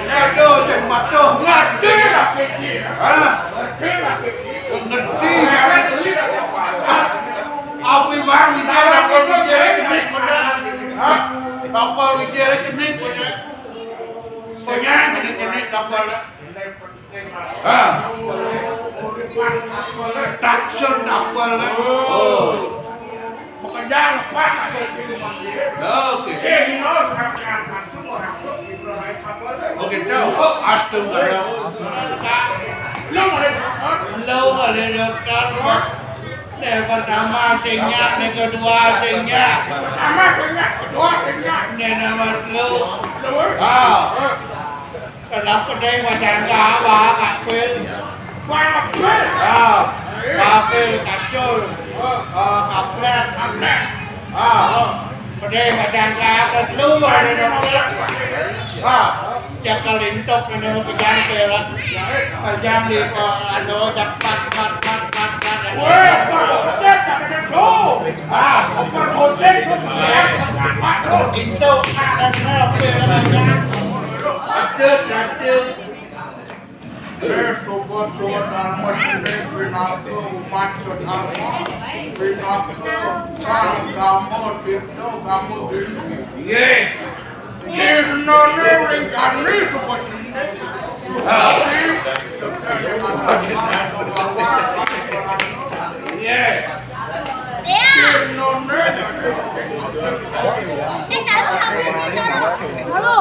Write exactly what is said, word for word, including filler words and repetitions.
Ngado sing matuh, ngado Apa, Lek? Ah. Taksun apa, Lek? Oh. Makanya lepas aku di rumah dia. Oke. Sino sampean langsung orang tuh di rumah apa, Lek? Oke, tahu. Astagfirullah. Lo boleh dokter? Lo boleh dokter, Pak. Yang pertama sing nyak, yang kedua sing nyak. Pertama sing nyak, kedua sing nyak. Yang nomor telu. Telu. Ah. Kenapa deh Mas Angga, Pak Kapil? Pak Kapil. Ah, Kapil, Kasul. Ah, Kaplek. Kaplek. Ah, pedih Mas Angga, telu ada dokter. Ah, Jaga lintok ini mau kejang pelak. Kejang di, eh, anu, cepat, cepat, cepat, cepat, cepat. Weh, oper bosen, tak ada tuh. Ah, oper bosen, tuh, saya, apa tuh? Itu, ada, ada. Ada, ada. Eh, sobat-sobat Dharma sini, pinaka umat sedharma, pinaka sang Dharma Tirta, Dharma Tirta. Nggih. Cihnane ring kani, sobat sini. Ha. Nggih. Cihnane. Eh, taruh, taruh, taruh. Halo.